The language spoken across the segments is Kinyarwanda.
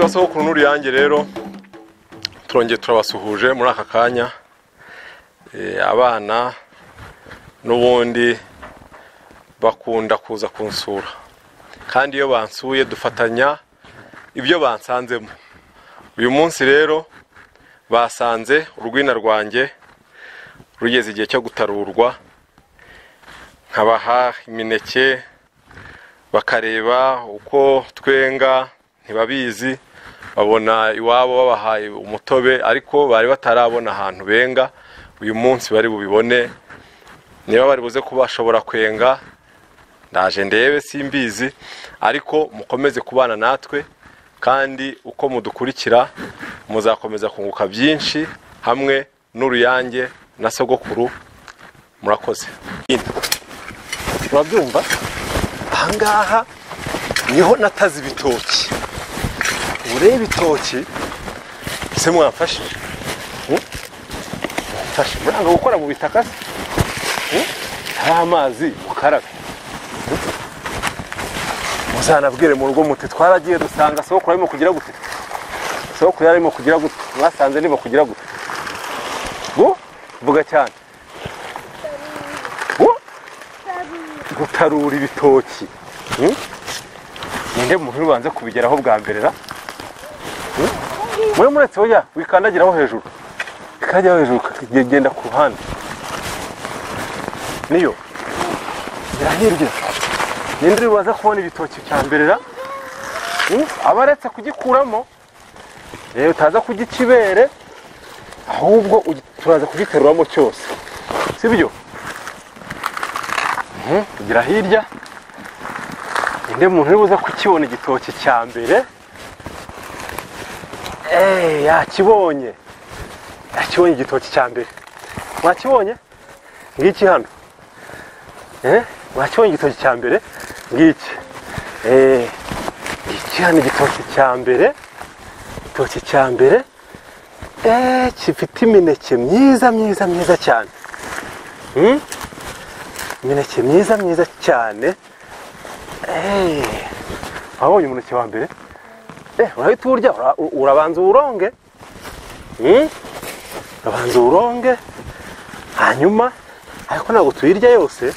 Abakunzi ba Sogokuru n'Uruyange rero turongeye turabasuhuje muri aka kanya. Abana n'ubundi bakunda kuza kunsura, kandi iyo bansuye dufatanya ibyo bansanzemo. Uyu munsi rero basanze urwina rwanjye rugeze igihe cyo gutarurwa, nkabaha imineke bakareba uko twenga. Ntibabizi, babona iwabo babahaye umutobe, ariko bari batarabona ahantu benga. Uyu munsi bari bubibone, niba bari buze kubashobora kwenga ndaje ndebe, simbizi, ariko mukomeze kubana natwe, kandi uko mudukurikira muzakomeza kunguka byinshi hamwe n'Uruyange na Sogokuru. Murakoze. Urabyumva, ahangaha niho nataze ibitoki. Urebe ibitoki se mwamfashe? Mfashe muranga gukora mu bitaka se? Hari amazi mukarabe. Muzanabwire mu rugo muti twaragiye dusanga sogokuru arimo kugira gute? Sogokuru yarimo kugira gute? Mwasanze niba kugira gute? Go vuga cyane. Go gutarura ibitoki. Ninde muntu ubanze kubigeraho bwa mbere ra? Mwe muretse oya wikandagiraho hejuru. Ikajya hejuru kagenda ku ruhande. Niyo. Birahirye. Ninde ubanza kubona ibitoki cya mbere ra? Abaretse kugikuramo. Rero utaza kugikibere, ahubwo turaza kugiteruramo cyose. Sibyo? Kugira hirya. Ninde muntu ubuza kukibona igitoki cya mbere? Yakibonye. Yakibonye igitoki cya mbere. Mwakibonye? Ngiki hano. Mwakibonye igitoki cya mbere? Ngiki. Ngiki hano igitoki cya mbere. Igitoki cya mbere. Gifite imineke myiza myiza myiza cyane. Imineke myiza myiza cyane. Wabonye umuneke wa mbere? Urahita urya, urabanza uronge. Urabanza uronge, hanyuma ariko ntabwo tuyirya yose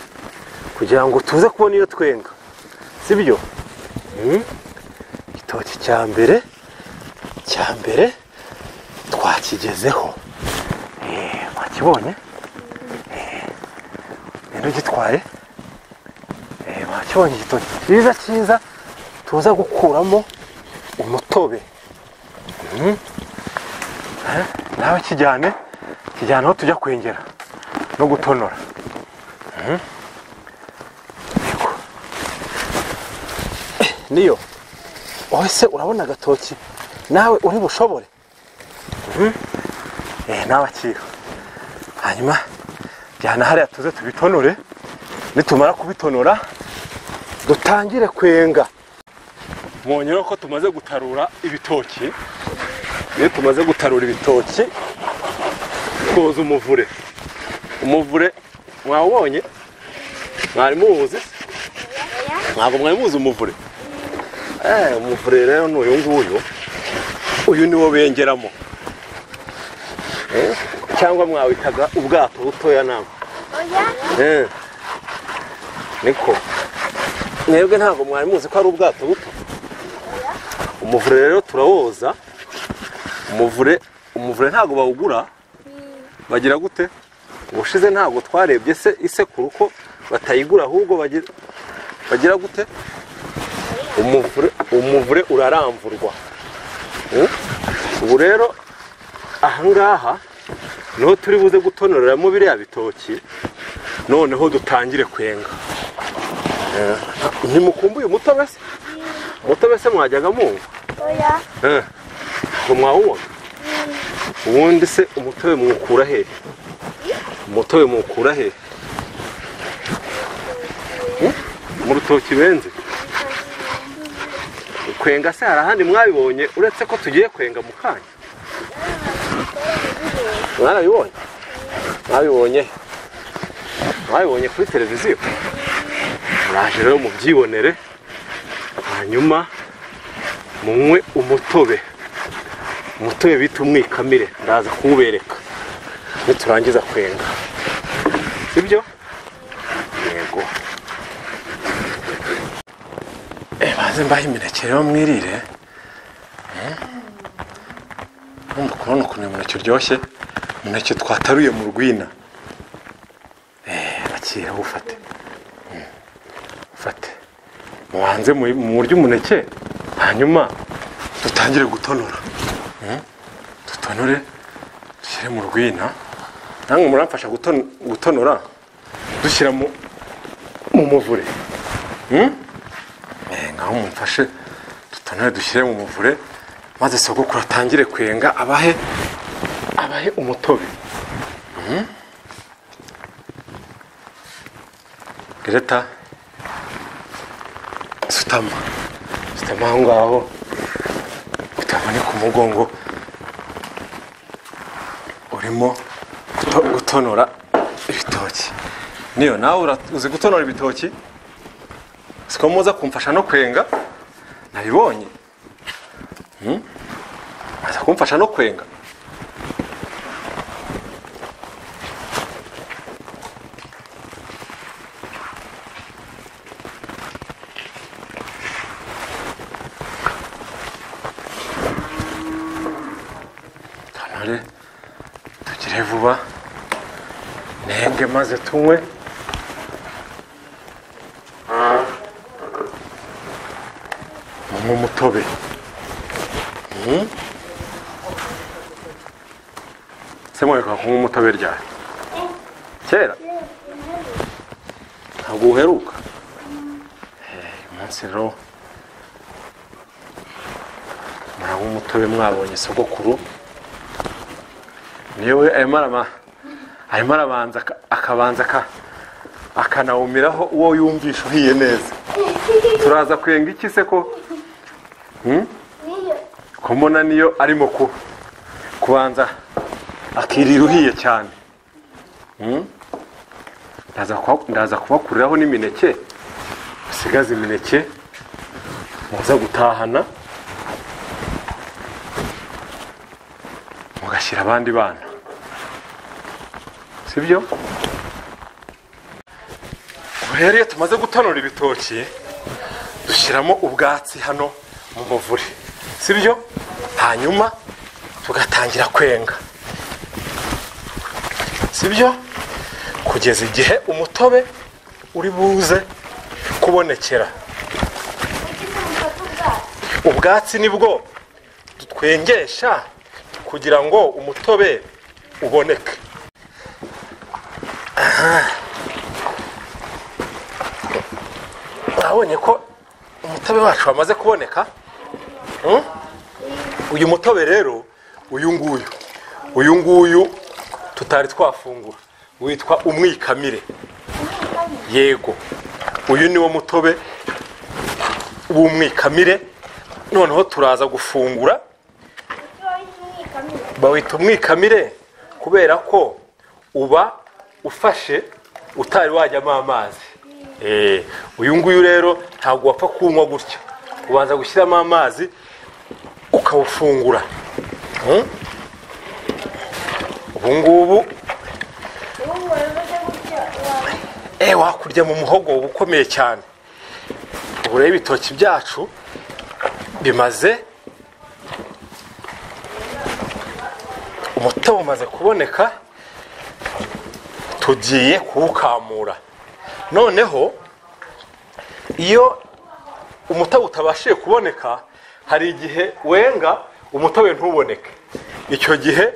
kugira ngo tuze kubona iyo twenga, sibyo? Igitoki cya mbere twakigezeho. Mwakibonye? Rero gitware. Mwakibonye igitoki cyiza cyiza tuza gukuramo umutobe. Nawe kijyane aho tujya kwengera no gutonora. Niyo wowe se urabona agatoki nawe uri bushobore? Nawe akira. Hanyuma jyana hariya tuze tubitonore, nitumara kubitonora dutangire kwenga. Mwonyero ko tumaze gutarura ibitoki. Iyo tumaze gutarura ibitoki twoza umuvure. Umuvure mwawubonye? Mwari muwuzi? Ntabwo mwari muzi umuvure. Umuvure rero ni uyu nguyu. Uyu niwo bengeramo. Cyangwa mwawitaga ubwato butoya namwe? Oya. Niko. Mwebwe ntabwo mwari muzi ko ari ubwato buto? Umuvure rero turawoza. Umuvure ntabwo bawugura. Bagira gute? Ubushize ntabwo twarebye se isekuru ko batayigura, ahubwo bagira gute? Umuvure uraramvurwa. Ubu rero ahangaha niho turi buze gutonoreramo biriya bitoki, noneho dutangire kwenga. Ntimukumbuye umutobe se? Umutobe se mwajyaga mwumva? Oya. Ngo mwawubona? Ubundi se umutobe mwukura he? Umutobe mwukura he? Mu rutoki benze. Kwenga se hari ahandi mwabibonye uretse ko tugiye kwenga mu kanya? Mwarabibonye? Mwabibonye? Mwabibonye kuri televiziyo? Muraje rero mubyibonere, hanyuma Munywe umutobe. Umutobe bita umwikamire, ndaza kuwubereka niturangiza kwenga. Sibyo? Yego. Baze mbahe imineke rero mwirire. Urumva kubona ukuntu uyu muneke uryoshye, umuneke twataruye mu rwina. Akira ufate. Ufate. Mubanze murye umuneke, hanyuma dutangire gutonora. Dutonore dushyire mu rwina. Namwe muramfasha gutonora dushyira mu muvure. Ngaho mumfashe dutonore dushyire mu muvure, maze sogokuru atangire kwenga abahe umutobe. Greta, sutama aho ngaho utaboneka umugongo urimo gutonora ibitoki. Niyo nawe uzi gutonora ibitoki? Siko muza kumfasha no kwenga? Nabibonye. Aza kumfasha no kwenga. Tonore tugire vuba nenge maze tunywe. Munywe umutobe. Se mwereka kunywa umutobe ryari? Kera? Ntabwo uheruka? Uyu munsi rero muranywa umutobe mwabonye sogokuru. Niwe arimo arabanza akabanza akanawumiraho uwo yumvisha uhiye neza. Turaza kwenga iki se ko? Ko mbona niyo arimo kubanza akirira uhiye cyane. Ndaza kubakuriraho n'imineke, musigaze imineke muza gutahana mugashyira abandi bana. Sibyo? Rero iyo tumaze gutonora ibitoki dushyiramo ubwatsi hano mu muvure. Sibyo? Hanyuma tugatangira kwenga. Sibyo? Kugeza igihe umutobe uri buze kubonekera. Ubwatsi nibwo dutwengesha kugira ngo umutobe uboneke. Urabonye ko umutobe wacu wamaze kuboneka? Uyu mutobe rero, uyu nguyu tutari twafungura witwa umwikamire. Yego, uyu niwo mutobe w'umwikamire. Noneho turaza gufungura. Bawita umwikamire kubera ko uba ufashe utari wajyamo amazi. Uyu nguyu rero ntabwo wapfa kunywa gutya, ubanza gushyiramo amazi ukawufungura. Ubu ngubu wakurya mu muhogo uba ukomeye cyane. Ubu rero ibitoki byacu bimaze, umutobe umaze kuboneka, tugiye kuwukamura. Noneho iyo umutobe utabashije kuboneka, hari igihe wenga umutobe ntuboneke. Icyo gihe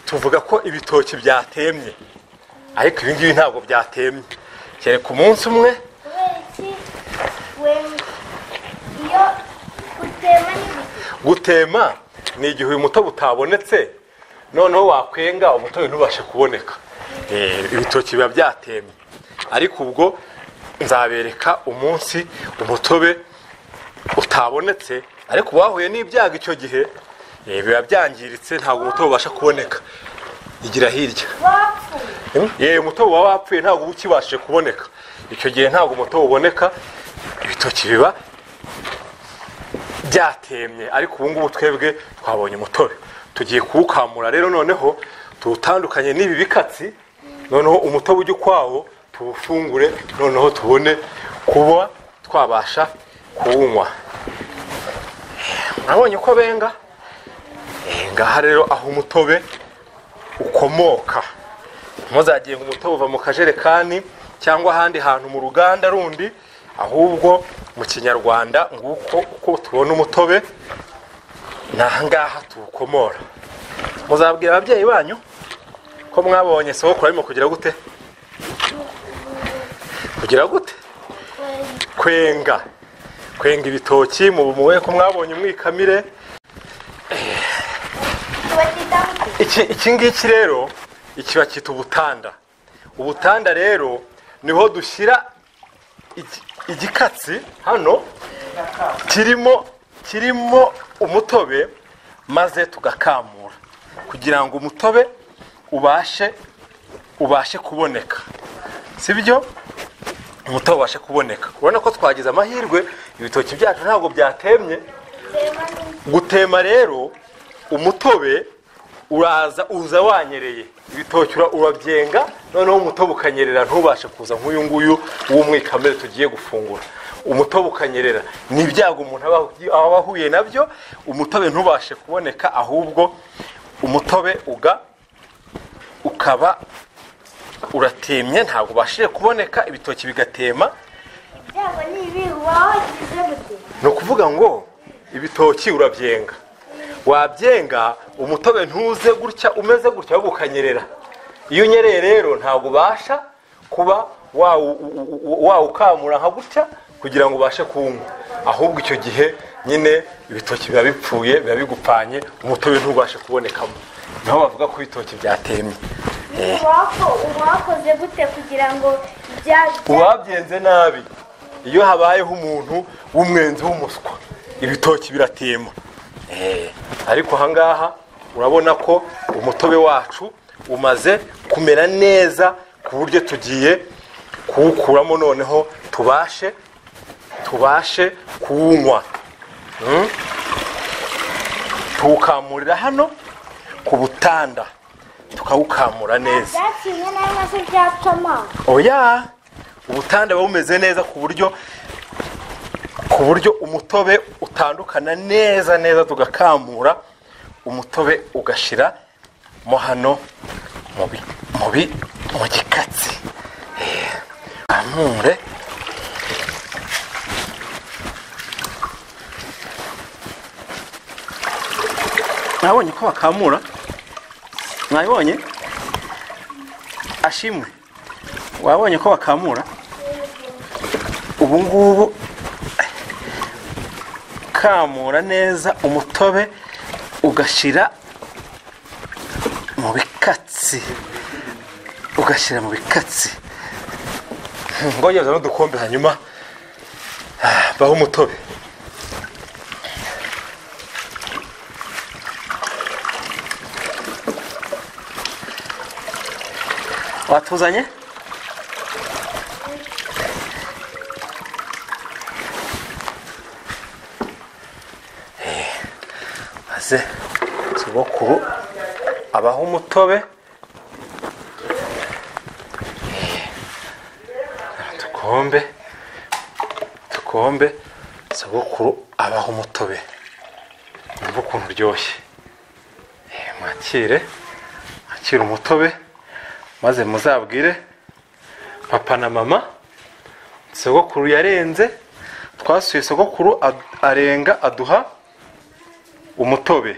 tuvuga ko ibitoki byatemye, ariko ibi ngibi ntabwo byatemye, kereka umunsi umwe. Gutema ni igihe uyu mutobe utabonetse, noneho wakwenga umutobe ntubashe kuboneka. Ibitoki biba byatemye. Ariko ubwo nzabereka umunsi umutobe utabonetse, ariko wahuye n'ibyago icyo gihe biba byangiritse, ntabwo umutobe ubasha kuboneka. Igira hirya. Umutobe uba wapfuye, ntabwo uba ukibashije kuboneka. Icyo gihe ntabwo umutobe uboneka, ibitoki biba byatemye, ariko ubu ngubu twebwe twabonye umutobe. Tugiye kuwukamura rero noneho tuwutandukanye n'ibi bikatsi, noneho umutobe ujye ukwawo tuwufungure, noneho tubone kuba twabasha kuwunywa. Mwabonye uko benga? Ngaha rero aho umutobe ukomoka. Ntuzagiye ngo umutobe uva mu kajerekani cyangwa ahandi hantu mu ruganda rundi, ahubwo mu kinyarwanda nguko uko tubona umutobe, naha ngaha tuwukomora. Muzabwira ababyeyi banyu ko mwabonye sogokuru arimo kugira gute? Kugira gute? Kwenga. Kwenga ibitoki mu bumuwe ko mwabonye umwikamire. Iki ngiki rero iki bakita ubutanda. Ubutanda rero niho dushyira igikatsi hano kirimo umutobe, maze tugakamura kugira ngo umutobe ubashe kuboneka. Sibyo? Umutobe ubashe kuboneka. Urabona ko twagize amahirwe, ibitoki byacu ntabwo byatemye. Gutema rero umutobe uraza uza wanyereye, ibitoki urabyenga, noneho umutobe ukanyerera ntubashe kuza nk'uyu nguyu w'umwikamere tugiye gufungura. Umutobe ukanyerera ni ibyago umuntu aba ahuye nabyo, umutobe ntubashe kuboneka, ahubwo umutobe ukaba uratemye, ntabwo ubashije kuboneka, ibitoki bigatema. Ibyago ni ibi wagize gute? Ni ukuvuga ngo ibitoki urabyenga, wabyenga umutobe ntuze gutya umeze gutya, ahubwo ukanyerera. Iyo unyereye rero ntabwo ubasha kuba wawukamura nka gutya kugira ngo ubashe kuwunywa, ahubwo icyo gihe nyine ibitoki biba bipfuye, biba bigupfanye, umutobe ntubashe kubonekamo. Niho bavuga ko ibitoki byatemye. Wakoze gute kugira ngo uwabyenze nabi? Iyo habayeho umuntu w'umwenzi w'umuswa ibitoki biratema. Ariko ahangaha urabona ko umutobe wacu umaze kumera neza ku buryo tugiye kuwukuramo, noneho tubashe kuwunywa. Tuwukamurira hano ku butanda, tukawukamura neza. Oya, ubutanda buba bumeze neza ku buryo umutobe utandukana neza neza, tugakamura umutobe ugashira mo hano mu gikatsi. Amure mwabonye ko bakamura? Mwabonye? Ashimwe, wabonye ko bakamura? Ubu ngubu kamura neza umutobe ugashira mu bikatsi, ugashyira mu bikatsi. Ngogeza n'udukombe hanyuma baho umutobe. Watuzanye? Maze sogokuru abaho umutobe. Tukombe sogokuru abaho umutobe. Numva ukuntu uryoshye. Mwakire umutobe, maze muzabwire papa na mama sogokuru yarenze. Twasuye sogokuru arenga aduha umutobe.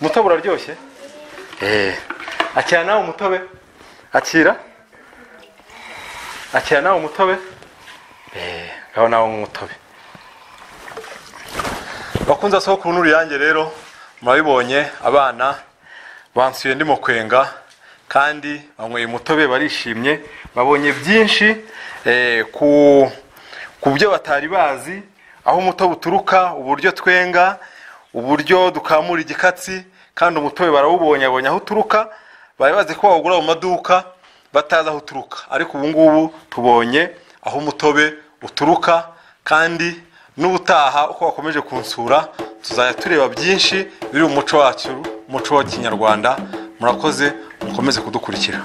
Umutobe uraryoshye. Akira nawe umutobe. Akira nawe umutobe. Ngaho nawe umutobe. Bakunze sogokuru n'uruyange rero murabibonye, abana bansuye ndimo kwenga kandi banyweye umutobe barishimye, babonye byinshi ku byo batari bazi, aho umutobe uturuka, uburyo twenga, uburyo dukamura igikatsi, kandi umutobe barawubonye, abonye aho uturuka. Bari bazi ko bawugura mu maduka batazi aho uturuka, ariko ubu ngubu tubonye aho umutobe uturuka. Kandi n'ubutaha uko wakomeje kunsura tuzajya tureba byinshi biri mu muco wacu, umuco wa kinyarwanda. Murakoze, mukomeze kudukurikira.